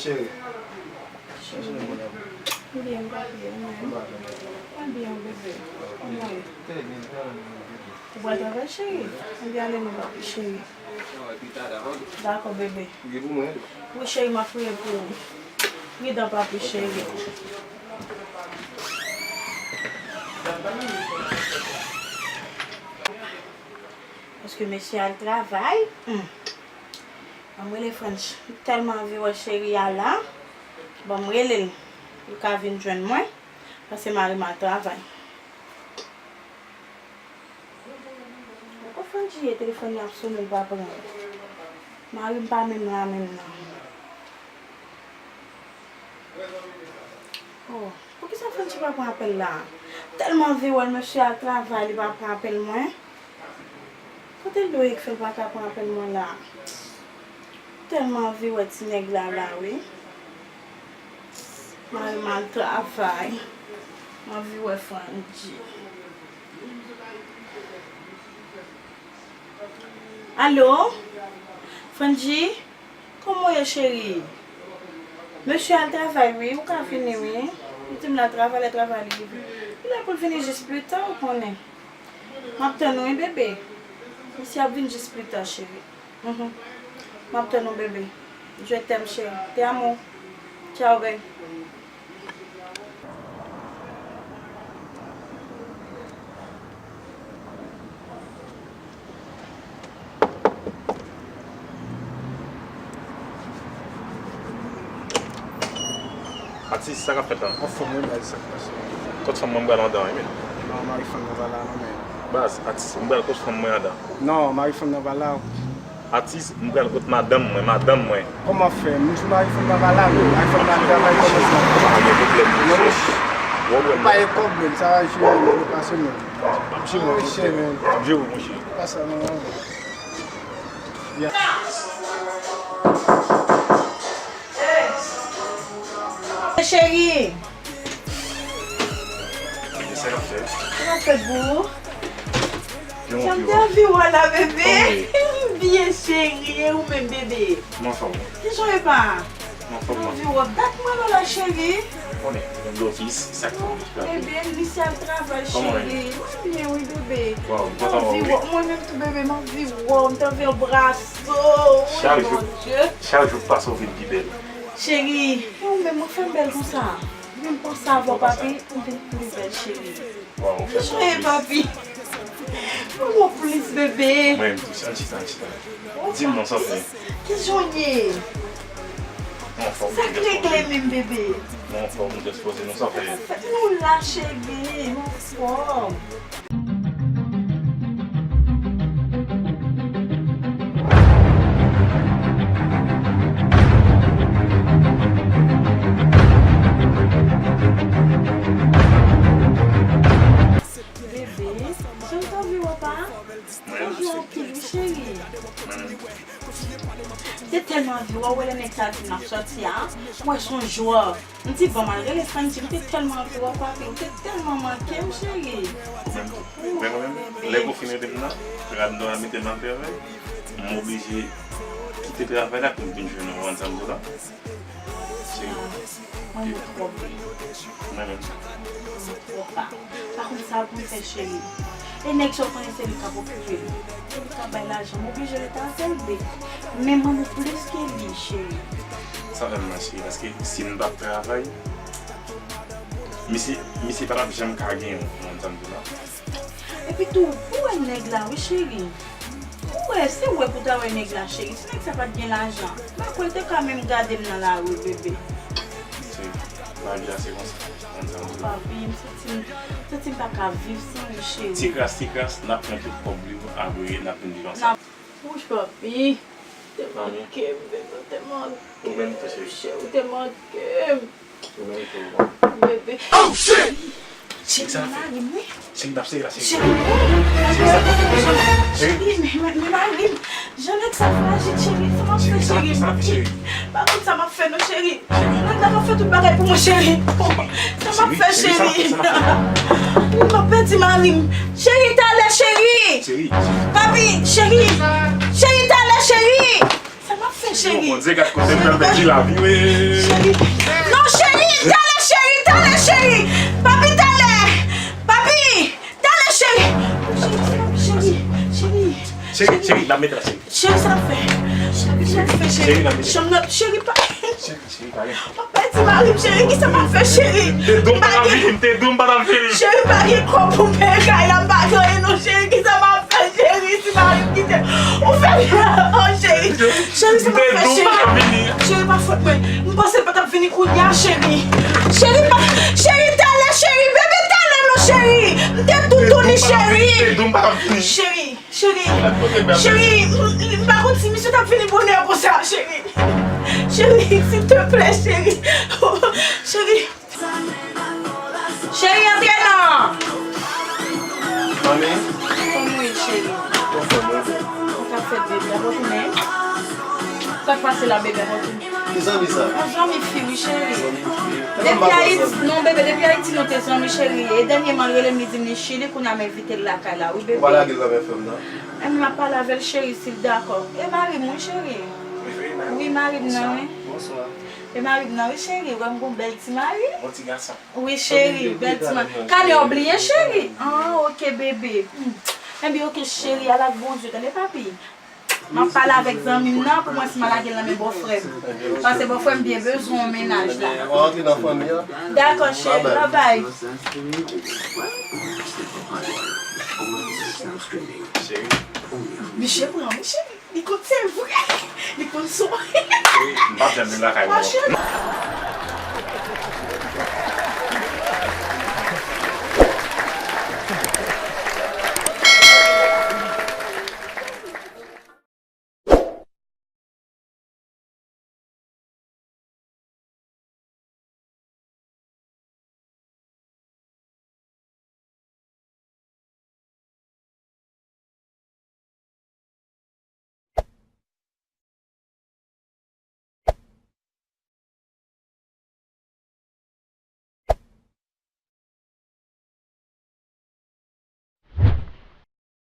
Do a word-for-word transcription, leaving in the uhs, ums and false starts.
Cheri. Cheri. M byen, m pa byen, men. Mwen byen, bebe. Kòman w ye? Ou pral travay, cheri? Ann ale non, papi, cheri. Dakò, bebe. Wi, cheri, m ap priye pou ou. Pridan, papi, cheri. Paske mesye al travay. Hmm. Ban m rele French. M tèlman anvi wè cheri a la. Ban m rele l. Pou l ka vin jwenn mwen. Paske mari m al travay. Poko French ye, telefòn li ap sonnen, l pa pran. Mari m pa menm la menm non. Oh, poukisa French pa pran apèl la? M tèlman anvi wè l, mesye al travay, li pa pran apèl mwen. Kote l dwe ye k fè l pa ka pran apèl mwen la? Tèlman anvi wè ti nèg la la wi. Mwen al travay. Mwen anvi wè Frandji. Alo? Frandji? Kòman w ye cheri? Mesye al travay wi, ou ka vini wi. Li di m l al travay, lè travay li rive. Li la pou l vini jis pita, ou konnen. M ap tann ou wi bebe. Misye ap vin jis pita cheri. Mhm. M ap tann ou bebe. Je t'aime chérie. Te amo. Tchao babe. Atis, sa k ap fèt la? Anfòm wi baz, sa k pase? Kot fanm mwen, m pral andan wi men. Non, mari fanm nan pa la non men. Baz, atis, m pral kot fanm mwen andan. Non, mari fanm nan pa la. Atis, m pral kot madanm mwen, madanm mwen. Kòman fè? M di mari fanm nan pa la men. Mari fanm nan al travay kòb sa. Pa gen pwoblèm, monchè. Ou pa gen kòb men, sa va jwe, yo pase men. M ap jere w, monchè. M ap jere w, monchè. Pa sa non. Cheri. Sa k ap fèt? Sa k ap fèt boo? Sa m te anvi wè la bebe. Kòman w ye? M byen cheri, e ou menm bebe? M anfòm. Kijan w ye pa? M anfòm. M anvi wè w. Dat mwen wè w la cheri. Konnen, yon blokis, sa k fè w plis rapid. Bebe, misye al travay cheri. Mwen byen wi bebe. Waw, m kontan wè w wi. Mwen menm tou bebe, m anvi wè w, m te anvi anbrase w. Wi Bondye. Chak jou k pase w vin pi bèl. Cheri, e ou menm ou fè m bèl konsa? Menm panse avè w papi, m vin pli bèl cheri. Waw, ou fè m plis. Papi. Ou bon plis bebe. Mwen menm tou, ann chita, ann chita. Di m non sa w fè. Kijan w ye? Mwen anfòm. Sa k regle menm bebe? Mwen anfòm, nou jis poze nou sa w fè. Sa k fèt? Nou la cheri, nou anfòm. Bebe, jan m t anvi wè w pa? Ou jwe anpil wi cheri. M te tèlman anvi wè w, wè lè nèg sa di m n ap sòti a, m wè s on jwè. M di bon m al rele Franchi, m te tèlman anvi wè w papi, ou te tèlman manke m cheri. Ou menm tou. Ou wè mwen menm, lè konfine te vin nan, rad m te mete m al travay, m oblije kite travay la pou m vin jwenn ou, ou konprann sa m di w la? Cheri. Mwen menm twòp. Mwen menm. Mwen twòp pa. Pa konn sa pou m fè cheri. E nèg sa w konnen se li k ap okipe m. Se li k ap bay lajan. M oblije rete avè l bebe. Men mwen plis ke li cheri. Sa fè m mal cheri paske si m t ap travay, misye, misye pa t ap janm ka genyen w, ou konprann sa m di w la? Epi tou, ou wè nèg la wi cheri. Ou wè, se wè pou ta wè nèg la cheri. Si nèg sa pa t gen lajan, m pa kwè l te ka menm gade m nan lari bebe. Se, lavi a se konsa. Konn sa m di w. Papi, m santi m, santi m pa ka viv san li cheri. Ti kras, ti kras, n ap pran tout kòb li, apre n ap vin viv ansanm. Wouch papi, te manke m bebe, te manke m. Ou menm tou cheri. Cheri, ou te manke m. Ou menm tou. Bebe. Oh shit! Cheri, men mari m wi. Cheri, n ap sere la, cheri. Cheri, men mari m. Jan nèg sa frajil cheri, sa m ap fè cheri. Pa konn sa m ap fè non cheri. Nèg la k ap fè tout bagay pou mwen cheri. Sa m ap fè cheri. M ap pèdi mari m. Cheri, talè cheri. Papi, cheri. Cheri, talè cheri. Sa m ap fè Cheri. Bondye, gad kote m pral pèdi lavi, wi. Cheri. Non, cheri, talè, cheri, talè, cheri. Papi, talè. Papi, talè, cheri. Cheri, cheri, cheri. Cheri, cheri, n ap mete la, cheri. Cheri, sa n ap fè? Cheri, sa n ap fè, cheri? Cheri, n ap mete. Chanm nan, cheri, pa. Cheri, cheri, pa gen. M ap pèdi mari m, cheri, kisa m ap fè, cheri? M te di w m pa t ap vini, m te di w m pa t ap vini. Cheri, pa gen kòb pou m peye kay la, m pa gen anyen non, cheri, kisa m ap fè, cheri, si mari m kite m? Ou fè m, oh, cheri. Cheri, sa m ap fè, cheri? Cheri, pa fòt mwen. M panse l pa t ap vini kounye a, cheri. Cheri, pa, cheri, talè, cheri, bebe, talè non, cheri. M te toutouni, cheri. Cheri, cheri, cheri, m, m pa konn si misye t ap vini bonè konsa, cheri. Cheri, silteplè, cheri. Cheri. Cheri, antre non! Manmi? Kòman w ye, cheri? Anfòm, wi. Ou ka fè bebe a, ou tounen? Sa k pase la, bebe a, ou tounen? Ki zanmi sa? Yon zanmi fi, wi, cheri. Zanmi fi? Depi Ayiti, non, bebe, depi Ayiti, nou te zanmi, cheri. E dènyèman, l rele m, li di m li Chili, kounye a m envite l lakay la, wi, bebe. Ou pa lage l nan men frè m nan? Enben, m ap pale avè l, cheri, si l dakò. E mari m, wi, cheri. Wi, mari m nan, wi. Bonswa. E mari m nan, wi, cheri, wè m gon bèl ti mari. Bon ti gason. Wi, cheri, bèl ti mari. Kanè w bliye, cheri? Ah, ok, bebe. Hmm. Enben, ok, cheri, al ak Bondye, tande, papi? M ap pale avèk zanmi m nan, pou mwen si m al lage l nan men bòfrè m. Paske bòfrè m byen bezwen yon mennaj la. Ou antre nan fanmi an? Dakò, cheri, babay. Cheri. Misye pran, wi, cheri. Li konn se vre. Li konn son. M p ap janm vin lakay ou ankò.